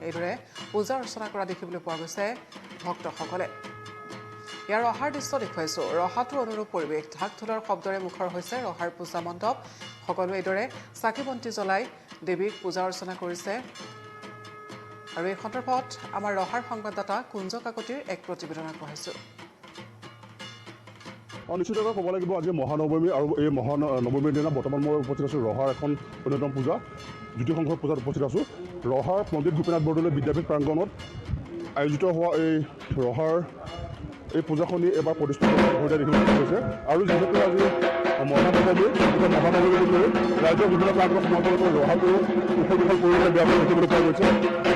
এইদৰে পূজা অৰ্চনা কৰা দেখিবলৈ পোৱা গৈছে ভক্তসকলে। ইয়াৰ ৰহাৰ দৃশ্য দেখুৱাইছোঁ। ৰহাতো অনুৰূপ পৰিৱেশ। ঢাক ঢোলৰ শব্দৰে মুখৰ হৈছে ৰহাৰ পূজা মণ্ডপ। সকলোৱে এইদৰে চাকি বন্তি জ্বলাই দেৱীক পূজা অৰ্চনা কৰিছে আৰু এই সন্দৰ্ভত আমাৰ ৰহাৰ সংবাদদাতা কুঞ্জ কাকতিৰ এক প্ৰতিবেদন আগবঢ়াইছোঁ। নিশ্চিতভাৱে ক'ব লাগিব, আজি মহানৱমী আৰু এই মহানৱমীৰ দিনা বৰ্তমান মই উপস্থিত আছোঁ ৰহাৰ এখন অন্যতম পূজা জ্যোতি সংঘৰ পূজাত উপস্থিত আছোঁ। ৰহাৰ পণ্ডিত গোপীনাথ বৰদলৈ বিদ্যাপীঠ প্ৰাংগণত আয়োজিত হোৱা এই ৰহাৰ এই পূজাখনি এবাৰ প্ৰতিষ্ঠিত হৈ দেখিবলৈ পোৱা গৈছে। আৰু যিহেতু আজি মহানৱমী, গতিকে মহানৱমী বুলি ৰাজ্যৰ বিভিন্ন প্ৰান্তত সমান্তৰালকৈ ৰহাটো উখল মাখল পৰিৱেশ ব্যাপক দেখিবলৈ পোৱা গৈছে।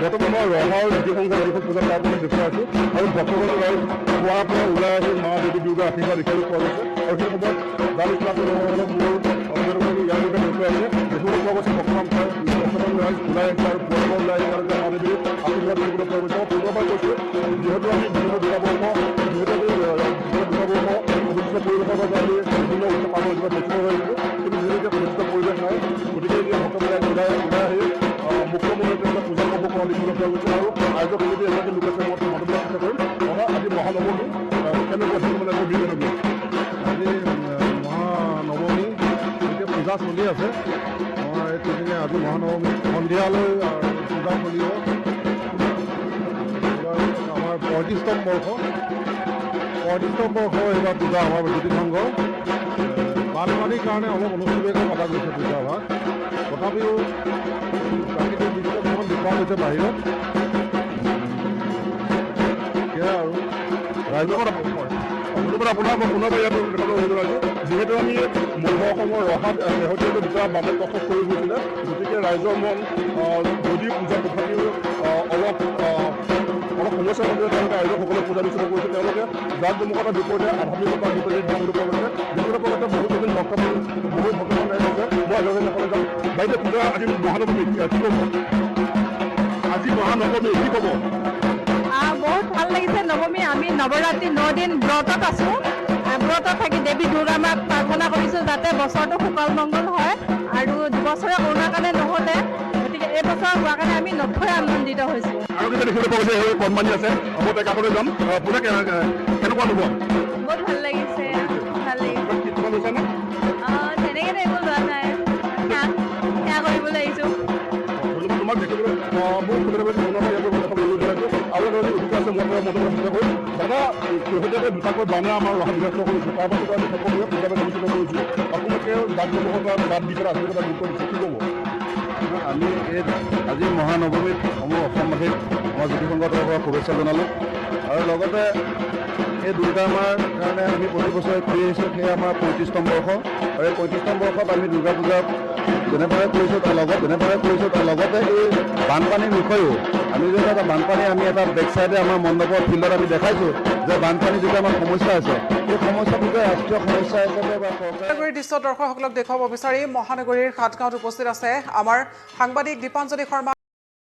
বৰ্তমান মই ৰহাৰ জ্যোতি সংঘৰ যিখন পূজা তাৰ পৰা দেখুৱাই আছোঁ আৰু ভক্তগণ ৰাইজ পুৱাৰ পৰা ওলাই আহি মা দেৱী দুৰ্গাৰ আশীৰ্বাদ দেখিবলৈ পোৱা গৈছে। আৰু সেই সময়ত জানি মোৰ ইয়াৰ বিষয়ে দেখুৱাই আছে, দেখিবলৈ পোৱা গৈছে ভক্তমান ভক্তমান ৰাইজ ওলাই আহিছে আৰু পুৱাৰ পৰা ওলাই আহি তেওঁলোকে মা দেৱীৰ আশীৰ্বাদ দেখিবলৈ পোৱা গৈছে। মই পুনৰবাৰ কৈছোঁ, যিহেতু আমি বিভিন্ন দুৰ্গাবৰ্ষ যিহেতু আমি বিভিন্ন দুৰ্গাবৰ্ষ অনুষ্ঠিত পৰিৱেশৰ বাবে আমি বিভিন্ন উৎসৱ পাৰ্বণ যিবিলাক বঞ্চিত হৈ আহিছোঁ, কিন্তু যিহেতু এতিয়া অনুষ্ঠিত পৰিৱেশ নাই, গতিকে এতিয়া ভক্তবিলাক ওলাই ওলাই আহি মুক্ত মনেৰে তেওঁলোকে পূজা উপভোগ কৰা দেখিবলৈ পোৱা গৈছে। আৰু আয়োজক সমিতিৰ এগৰাকী লোক আছে, মই মাতিবলৈ চেষ্টা কৰিম। দাদা, আজি মহানৱমী, কেনেকুৱা মানে ভিৰ কেনেকুৱা? আজি মহানৱমী, এতিয়া পূজা চলি আছে। মই তেনেকৈ আজি মহানৱমী সন্ধিয়ালৈ পূজা চলিব। এইবাৰ আমাৰ 35তম বৰ্ষ এইবাৰ পূজা আমাৰ জ্যোতি সংঘৰ। বানপানীৰ কাৰণে অলপ অনুষ্ঠিতকৈ পতা গৈছে পূজা ভাগ। তথাপিও প্ৰাকৃতিক দৃশ্য কিছুমান দেখুওৱা গৈছে বাহিৰত। সেয়াই আৰু ৰাইজৰ ধন্যবাদ আপোনাৰ। মই পুনৰবাৰ ইয়াত দেখাবলৈ অনুৰোধ জনাইছোঁ, যিহেতু আমি মধ্য অসমৰ ৰহাত শেহতীয়াকৈ দুটা বানে প্ৰসৱ কৰি গৈছিলে, গতিকে ৰাইজৰ মন যদি পূজা তথাপিও অলপ অলপ সমস্যাৰ মাজেৰে তেওঁলোকে আয়োজকসকলে পূজা অনুষ্ঠিত কৰিছে। তেওঁলোকে জাক জমকতাৰ বিপৰীতে আধ্যাত্মিকতাৰ বিপৰীতে দেখিবলৈ পোৱা গৈছে। দেখিবলৈ পোৱা গৈছে বহু কেইজন ভক্তমান, বহু ভক্তমান ৰাইজ আছে। মই এগৰাকী কাষলৈ যাম। বাইদেউ, পূজা আজি মহানৱমী, কি ক'ব? আজি মহানৱমী, কি ক'ব? বহুত ভাল লাগিছে নৱমী। আমি নৱৰাত্ৰি 9 দিন ব্ৰতত আছোঁ। ব্ৰতত থাকি দেৱী দুৰ্গা মাক প্ৰাৰ্থনা কৰিছোঁ যাতে বছৰটো সুকল মংগল হয়। আৰু দুবছৰে কৰোণাৰ কাৰণে নহ'লে, গতিকে এই বছৰ হোৱাৰ কাৰণে আমি নথৈ আনন্দিত হৈছোঁ। আৰু কেইটা দেখিবলৈ পোৱা গৈছে, এই কণমানি আছে, মই তাই কাষলৈ যাম। পূজা কেনেকুৱা অনুভৱ? বহুত ভাল লাগিছে, ভাল লাগিছে। কিবা লৈছানে? তেনেকৈ একো লোৱা নাই, সেৱা সেৱা কৰিবলৈ আহিছোঁ। ধন্যবাদ তোমাক। দেখিবলৈ মোৰ সুবিধা পাইছোঁ, পুনৰবাৰ ইয়াত দেখাবলৈ অনুৰোধ জনাইছোঁ। আৰু এগৰাকী অতিথি আছে, মই তেওঁৰ মতামত চেষ্টা কৰিম। দাদা, শেহতীয়াকৈ দুটাকৈ বানে আমাৰ ৰহা বিধ্বস্ত কৰিছে। তাৰ পাছত আমি সকলোৱে পূজা অনুষ্ঠিত কৰিছোঁ। আপোনালোকে জাক জমকতা বাদ দি পেলাই আধুনিকতা গুৰুত্ব দিছে, কি ক'ব? আমি এই আজি মহানৱমীত সমূহ অসমবাসীক আমাৰ জ্যোতি সংঘৰ তৰফৰ পৰা শুভেচ্ছা জনালোঁ। আৰু লগতে এই দুৰ্গা মাৰ কাৰণে আমি প্ৰতি বছৰে কৰি আহিছোঁ, সেয়া আমাৰ 35তম বৰ্ষ। আৰু এই 35তম বৰ্ষত আমি দুৰ্গা পূজা যেনেদৰে কৰিছোঁ, তাৰ লগতে এই বানপানীৰ বিষয়েও আমি যিহেতু এটা বানপানী আমি এটা বেক চাইডে আমাৰ মণ্ডপৰ ফিল্ডত আমি দেখাইছোঁ যে বানপানী যিটো আমাৰ সমস্যা আছে, এই সমস্যাটো যে ৰাষ্ট্ৰীয় সমস্যা হিচাপে বা চৰকাৰে মহানগৰীৰ দৃশ্য দৰ্শকসকলক দেখুৱাব বিচাৰি মহানগৰীৰ সাতগাঁৱত উপস্থিত আছে আমাৰ সাংবাদিক দীপাঞ্জলি শৰ্মা।